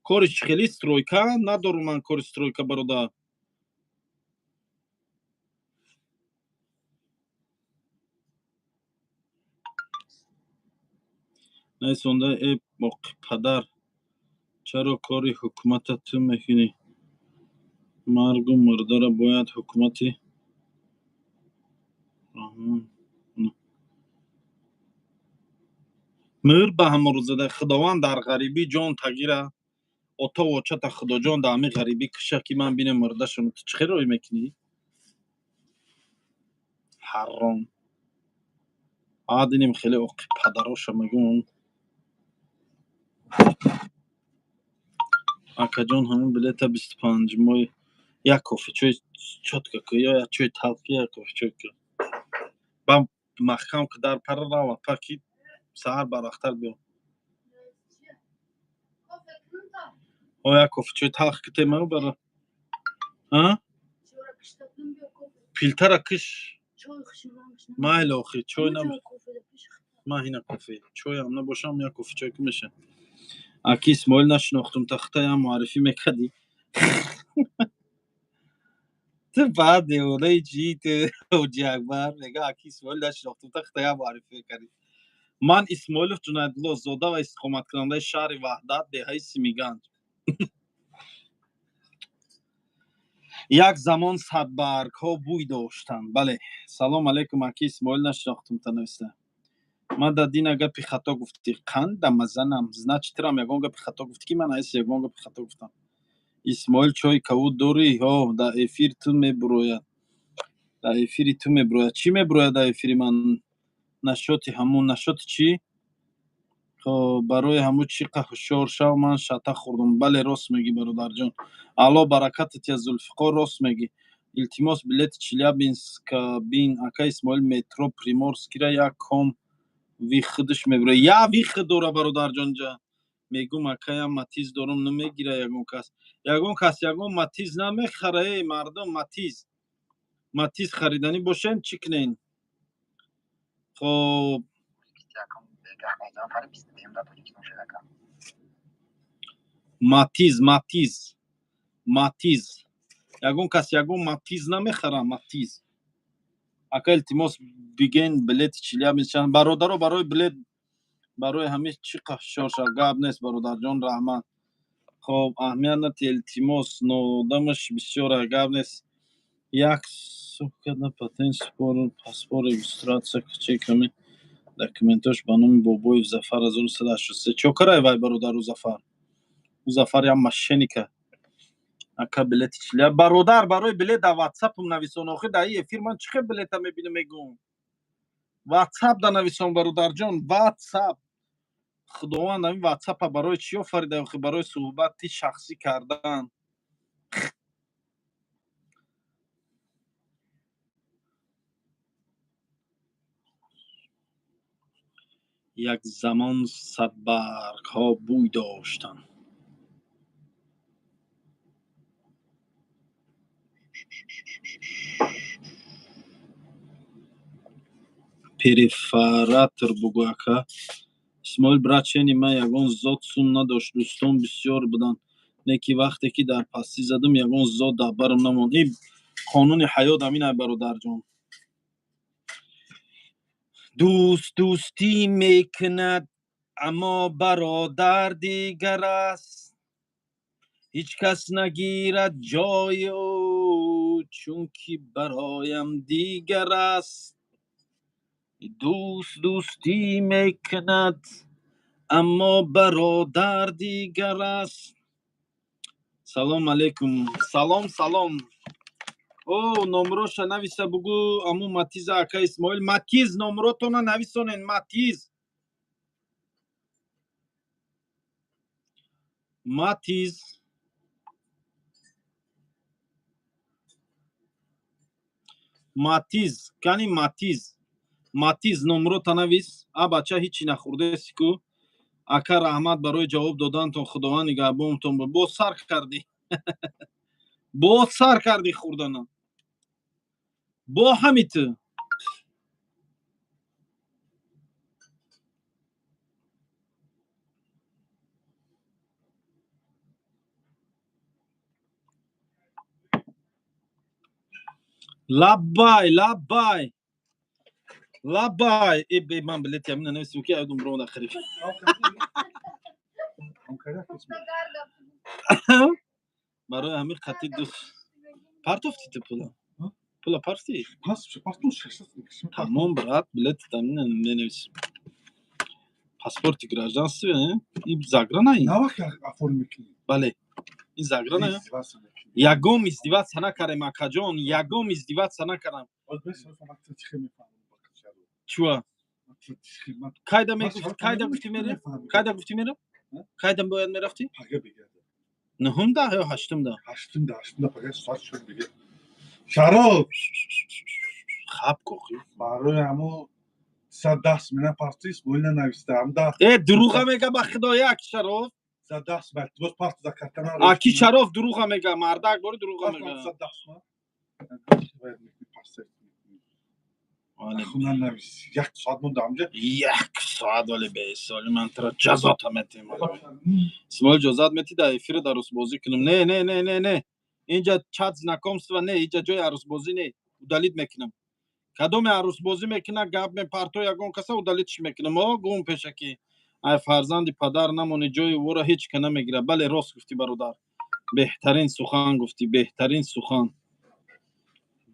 Кори чӣ хели? Стройка надорум ман, кори стройка, бародар. Наисонда э боқи падар, чаро кори ҳукумата ту мекунӣ? Маргу мурдара бояд ҳукумати Раҳмон. Мӯр ба ҳамон рӯзада Худованд дар ғарибӣ ҷон тагира, отову очата Худоҷон дар ҳамин ғарибӣ куша, ки ман бинам мурдашон. Ту чӣ хел рӯй мекунӣ, ҳарром? Адинем, хеле оқи падароша мегӯм. Акаҷон, ҳамин билета 25 мои як кофе чой чётко ку ё як чой талхи, як кофе чой ку, ба маҳкам ку, дар пара рава па, ки саҳар барвақттар биё. О, як кофе чой талх ки темау бара а пилтара киш. Майли, охи чой на, ман ҳина кофе чойам набошам, як кофе чой ки меша. Аки Исмоил, нашинохтум, тахтаям муаррифӣ мекардӣ ту. Баъд девонаи чӣ ту, Ҳоҷи Акбар? Мега, аки Исмоил, нашинохтум, тахтаям муаррифӣ мекардӣ. Ман Исмоилов Ҷунайдулло, зода ва истиқоматкунандаи шаҳри Ваҳдат, деҳаи Симиганҷ. Як замон садбаргҳо бӯй доштанд. Бале. Салом алейкум, аки Исмоил, нашинохтум, та нависта. Ман да дина гапи хато гуфтӣ, қандамазанам. Значит, тирам ягон гапи хато гуфтӣ, ки ман айси ягон гапи хато гуфтам. Исмоил, чойи кавуд дорӣ? Ҳо, дар эфир ту мебурояд, дар эфири ту мебурояд. Чӣ мебурояд дар эфири ман? Нашоти ҳамун нашоти чӣ? Хоб, барои ҳамун чӣ қа ҳушёр шав. Ман шата хӯрдам. Бале, рост мегӣ, бародарҷон, Алло баракатат я. Зулфиқор, рост мегӣ. Илтимос, билети Челябинска бин. Ака Исмоил, метро Приморскира як ком выходш мебурояд. Я выход дора, бародарҷон, ҷа мегум. Акаям, Матиз дорум, намегира ягон кас. Ягон кас ягон Матиз намехара. Эй мардум, Матиз, Матиз хариданӣ бошен, чӣ кунен? Хоб. Нафари 22-м дар Тоҷикистон шуд, ака. Матиз, Матиз, Матиз, ягон кас ягон Матиз намехара, Матиз. Ака, илтимос, биген билети Челябинск чанд? Бародаро, барои билет, барои ҳамин чӣ шоша гап нест, бародарҷон, раҳмат. Хоб, аҳамият нати, илтимос, нодамаш бисёра, гап нест. Як сукада патент спор, паспорт, регистрация чеками документош ба номи Бобоев Зафар 1983. Чокарай вай, бародару? Зафар, ӯ Зафар як мошенника. Ака, билети чилия, бародар, барои билет дар ватсапам нависон. Охи, дар ин эфир ман чӣ хел билета мебинам, мегӯм? Ватсап да нависон, бародарҷон, ватсап. Худованд ҳамин ватсапа барои чӣ офарида, охи? Барои суҳбати шахсӣ кардан. Як замон садбаргҳо бӯй доштанд. Перфоратор бугӯ, ака Исмоил. Брат, чени ман ягон зот сум надошт, дӯстон бисёр буданд, не ки вақте ки дар пастӣ задам, ягон зот дар барам намонд. Ин қонуни ҳаёт ҳамин ай, бародарҷон. Дӯст дӯстӣ мекунад, аммо бародар дигар аст. Ҳеҷ кас нагирад ҷои ӯ, чунки бароям дигар аст. Дӯст дӯстӣ мекунад, аммо бародар дигар аст. Салом алейкум. Салом, салом. О, номроша нависа бугӯ, аму Матиза. Ака Исмоил, Матиз, номротона нависонен. Матиз, Матиз, Матиз, кани Матиз, Матиз, номрота навис. А бача, ҳичи нахӯрдеси ку? Ака, раҳмат барои ҷавоб додантон, Худованд нигаҳбонтон. Боз сар кардӣ, боз сар кардӣ хӯрдана, бо ҳами ту. Лаббай, лаббай, лаббай. Э, бе, ман билети ҳамина нависем, ки айдум биром нахариб. Барои ҳамин қатъи дӯст партофти ту пула, пула партофтӣ. Тамом, брат, билети ҳамина менависем. Паспорти гражданство ин заграна. Бале, ин заграна. Ягон издеваться накардем, акаҷон, ягон издеваться накардам. Чуа, кайда мегуфт, кайда гуфтӣ мерем, кайда гуфтӣ мерем, кайда бояд мерафтӣ? Нуҳумда ё ҳаштумда? Шароф. Хаб кохи. Барои ҳамо сад даст мена партис Исмоил нависта ҳамда. Э, дурӯға мега, ба худо, як Шароф. Сад даст боз парт за картана. Аки Шароф дурӯға мега, мардак бори дурӯға мега. Сад даст ма хуна навис, як соат монда ҳамҷа. Як соат, вале бесоли ман тра ҷазота метем. Исмоил, ҷозат мети дар эфира дар русбозӣ кунем? Не, не, не, не, не, инҷа чат знакомства не, инҷа ҷои арӯсбозӣ не. Удалить мекунам. Кадоме арӯсбозӣ мекунад, гап мепарто, ягон каса удалить ш мекунам. О, гум пешакӣ. Ай фарзанди падар намони, ҷои ӯро ҳеҷ ка намегирад. Бале, рост гуфтӣ, бародар, беҳтарин сухан гуфтӣ, беҳтарин сухан.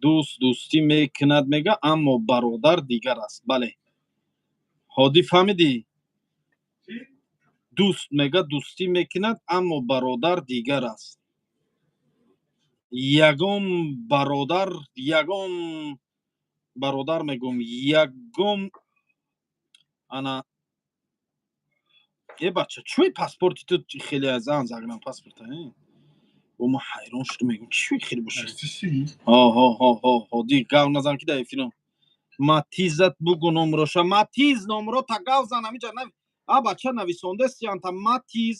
Дӯст дӯстӣ мекунад, мега, аммо бародар дигар аст. Бале, Ҳодӣ, фаҳмидӣ? Дӯст, мега, дӯстӣ мекунад, аммо бародар дигар аст. Ягон бародар, ягон бародар мегӯм, ягон ана. Э, бача, чӯи паспорти ту хеле азан загран паспорта? Бо ма ҳайрон шудам, мегӯм, чӯи хеле бошад. Ҳо, гав назан, ки дар эфирам. Матизат бугу номроша. Матиз, номро та гав зан ҳамиҷа. А бача, нависондестиянта. Матиз,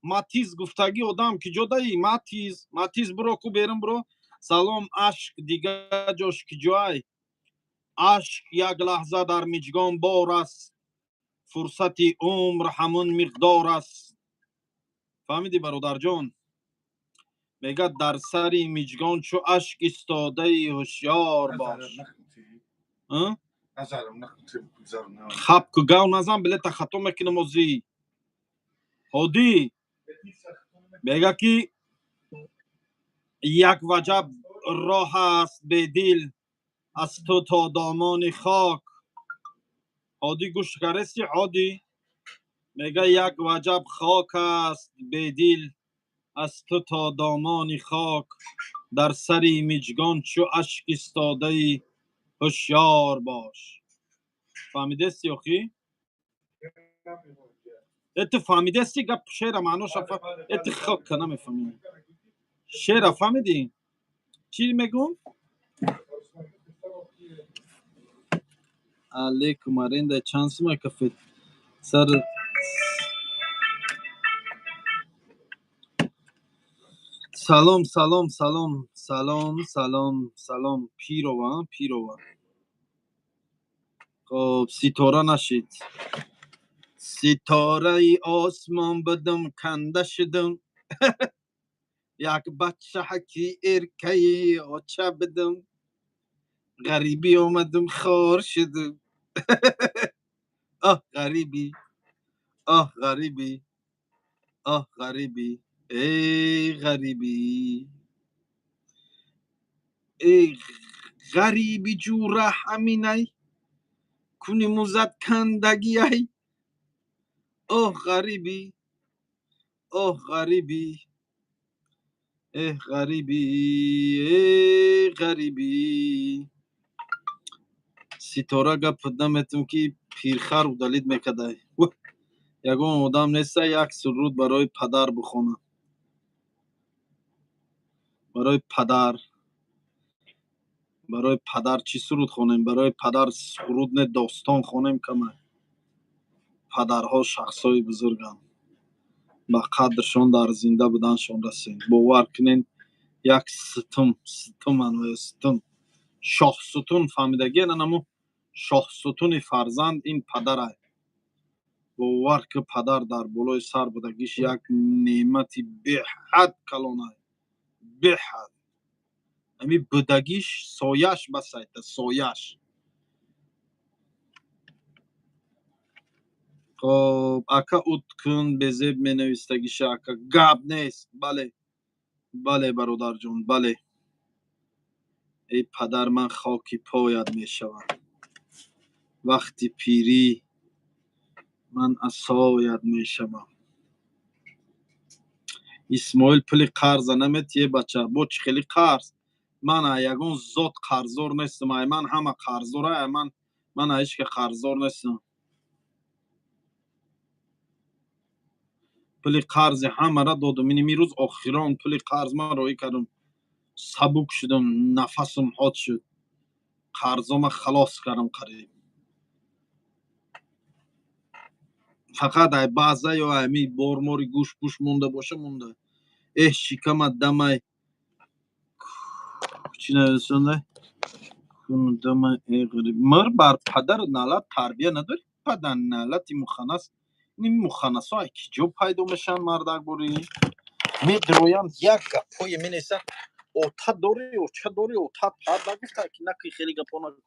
Матиз гуфтагӣ одам ки ҷо даи? Матиз, Матиз, буро ку берун, буро. Салом. Ашк дига ҷош ки ҷоай? Ашк як лаҳза дар миҷгон бор аст, фурсати умр ҳамон миқдор аст. Фаҳмидӣ, бародарҷон? Мегӯяд, дар сари миҷгон чӯ ашк истодаи, ҳушёр бош. Хаб ку, гав назан, билета хато мекунам озӣ. Ҳодӣ мега, ки як ваҷаб роҳ аст бедил аз ту то домони хок. Ҳодӣ, гӯш карести? Ҳодӣ мега, як ваҷаб хок аст бедил. Аз ту то домони хок дар сари миҷгон чу ашк истодаӣ, ҳушёр бош. Фаҳмидасти охӣ? Э, ту фаҳмидасти гап, шеъра маъноша? Э, ту хокка намефаҳмӣ. Шеъра фаҳмидӣ, чӣ мегӯм? Алейкум. Аренда чанд сума кафе сар? Салом, салом, салом, салом, салом, салом. Пирова, Пирова. Хоб, ситора нашид. Ситораи осмон будум, канда шудум. Як бачаҳаки эркаи оча будум, ғарибӣ омадум, хор шудум. Оҳ, ғарибӣ, оҳ, ғарибӣ, оҳ, ғарибӣ, эй ғарибӣ, эй ғариби, ҷура ҳаминай куни музат кандагиай. Оҳ, ғарибӣ, оҳ, ғарибӣ, эҳ, ғарибӣ, эй ғарибӣ. Ситора, гап наметум, ки пирхар удалить мекардай. Ягон одам неста, як суруд барои падар бихонад? Барои падар, барои падар чӣ суруд хонем? Барои падар суруд не, достон хонем кама. Падарҳо шахсҳои бузурганд, ба қадршон дар зинда буданшон расем. Бовар кунен, як сутун, сутунан, сутун, шоҳсутун, фаҳмидагӣ? Анамо шоҳсутуни фарзанд ин падарай. Бовар ки, падар дар болои сар будагиш як неъмати беҳад калонай, беҳад. Ами будагиш, сояш басайта, сояш. Хоб, ака, ут кун, безеб менавистагиша. Ака, гап нест. Бале, бале, бародарҷон, бале. Эй падар, ман хоки поят мешавам, вақти пирӣ ман асоят мешавам. Исмоил, пули қарза наметиҳе, бача? Бо чӣ хели қарз? Ман ягон зот қарздор нестам. Ай ман ҳама қарздора, ай ман. Ман ҳеҷ ка қарздор нестам. Пули қарзи ҳамара додум. Ин имрӯз охирон пули қарз ман роҳӣ кардам, сабук шудам, нафасам ҳод шуд. Қарзома халос кардам қариб. Фақат ай баъза ё ами бормори гӯшт пӯш монда боша, монда. Эҳ, шикама дамай чӣ нависонда дамай. Э, ғариб, мир бар падар налат, тарбия надорӣ, падар налати муханнас. Ин муханнасо ай ки ҷо пайдо мешаванд? Мардак борӣ медироянд, як гапҳое менависанд. Ота дорӣ, оча дорӣ, ота пад нагуфта, ки наки хеле гапҳо накун.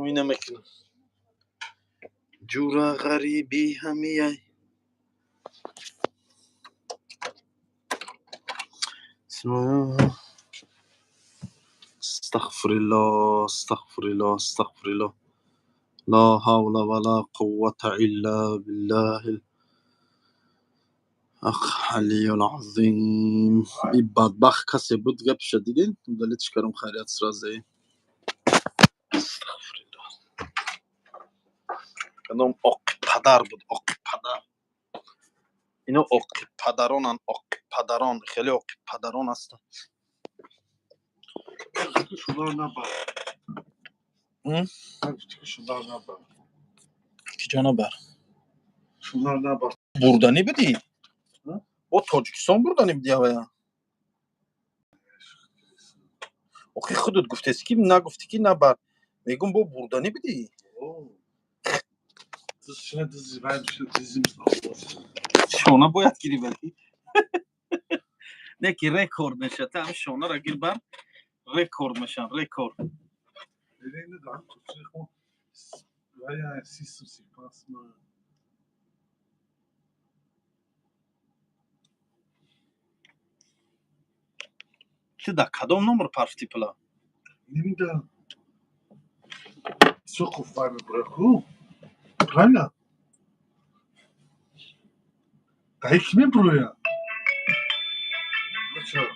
Ина мекунам. Ҷура, ғарибӣ ҳамияй. Астағфируллоҳ, астағфируллоҳ, астағфируллоҳ. Ла ҳавла ва ла қуввата илла биллаҳил алиюл азим. И бадбахт касе буд, гапша дидед? Удалить ш кардам, хайрият, сразу. Астағфируллоҳ. Кадом оқи падар буд, оқи падар? Ино оқи падаронанд, оқи падарон, хеле оқи падарон ҳастанд. Шудар набар. Шудар набар. Киҷо набар? Шудар набар. Бурданӣ будӣ? Бо Тоҷикистон бурданӣ будӣ авая? Охи, худат гуфтест, ки нагуфтӣ, ки набар. Мегум, бо бурданӣ будӣ? Шона бояд гирӣ, вале не ки рекорд мешавад. Ҳами шонаро гир, бар, рекорд мешавад, рекорд. Ту дар кадом номер парфти пула? Намедонам. Исоқов вай мебурад ку? Правильно? Да ки меброя? Бача.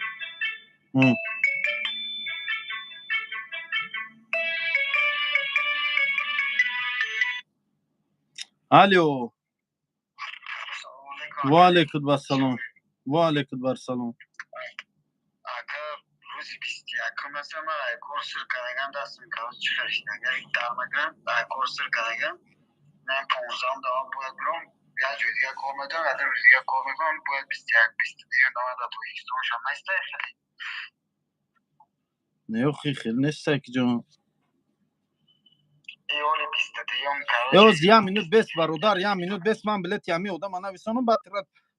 Алло. Ва алейкум ассалом. Ва алейкум ассалом. Ака, рӯзи 21-ум аст, ман ай кор сир кардагам, дастам короче чӣ хелишнага, дар накардам, ай кор сир кардагам. Ман 15-ум давом бояд биром, як ҷои дига кор медорам, як рӯзи дига кор мекунам, бояд 21, 22-юм давом дар Тоҷикистон шам нестай хеле. Не, охи, хел нестай, ки ҷон. Э, оли 22-юм, короче. Ёз, як минут бес, бародар, як минут бес, ман билети ҳами одама нависонам, баъд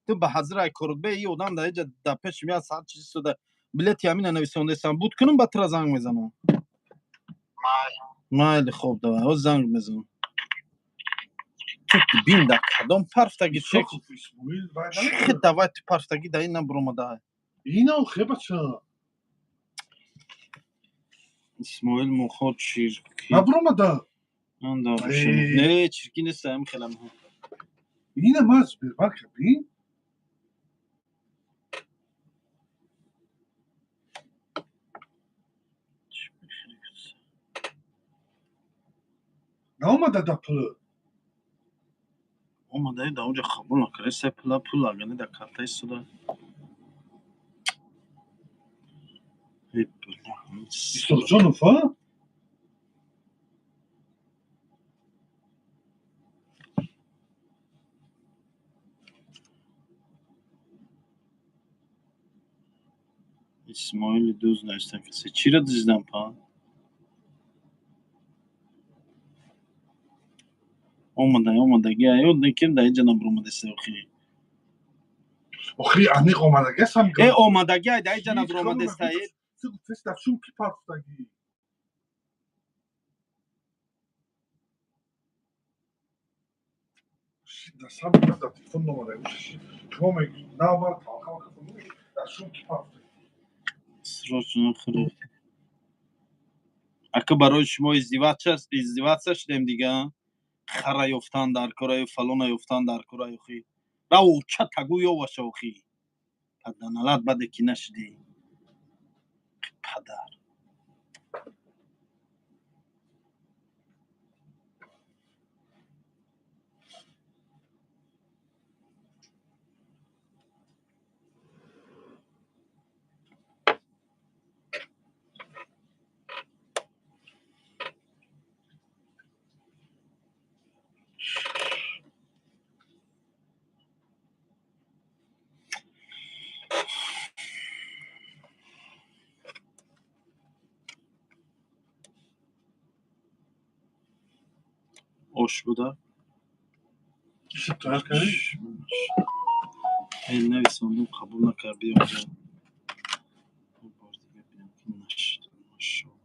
ту ба ҳазир ай корот бе, и одам дар иҷа дар пеши як саат чиз истода, билети ҳамина нависондесам, буд кунам, баъд тура занг мезанам. Майли. Майли, хоб, давай, ҳоз занг мезанам. Ту бин, дар кадом парфтаги чек Исоқов Исмоил вай чӣ намедонад. Давай, ту парфтаги дар ин набуромада. Ина охе, бача. Исмоил Мухо чирки. Набуромада. Анда. Эй. Не, чирки нест, ам хелам. Ина ма Сбербанк бин. Наомада да пул. Омада, дар онҷа қабул накарда, се пула пул агани дар карта истода. Эй, бля. Исоқҷонов, а? Исмоили дӯз нависта касе. Чиро дуздидам, па? Омада, омадаги, аё ким дар инҷа набуромадаста, охи. Охи, аниқ омадагасам. Э, омадаги, ай дар инҷа набуромадаста. Э, Гуфтест, дар шум ки парфтагӣ. Дар сам дар телефон номада. Шумо мегӯед, наомад, талқам дар шум ки парфтагӣ. Срочно хӯрок. Ака, барои шумо издеваться шудем дига. Хара ёфтан дар кораю, фалона ёфтан дар кораю, охи. Рав, ча тагу ёваша, охи. Паданалат баде ки нашудӣ. Падар. Ош буда? Шуд тайёр кардӣ? Эй, нависондум, қабул накард, биё инҷа. Бор дига бинам ки нашуд. Машоалло.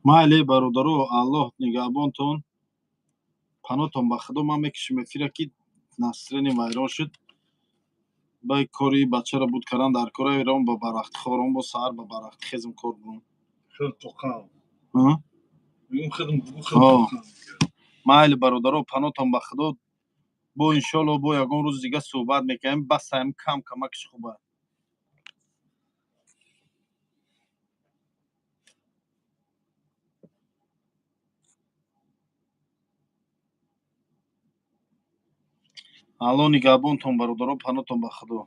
Майли, бародаро, Аллоҳ нигаҳбонтон. Панотон ба Худо, ман мекушем эфира, ки настроение вайрон шуд. Бай, кори бачаро буд кардан дар кора, ром ба барвақти хором, бо саҳар ба барвақти хезм, кор бурам. Хел тоқам. А? Мегӯм хелм бугу хел О. тоқам. Майли, бародаро, панотон ба Худо, бо иншоалло бо ягон рӯзи дига суҳбат мекунем. Бас, ҳам кам камакиш хуба. Алло нигаҳбонтон, бародаро, панотон ба Худо.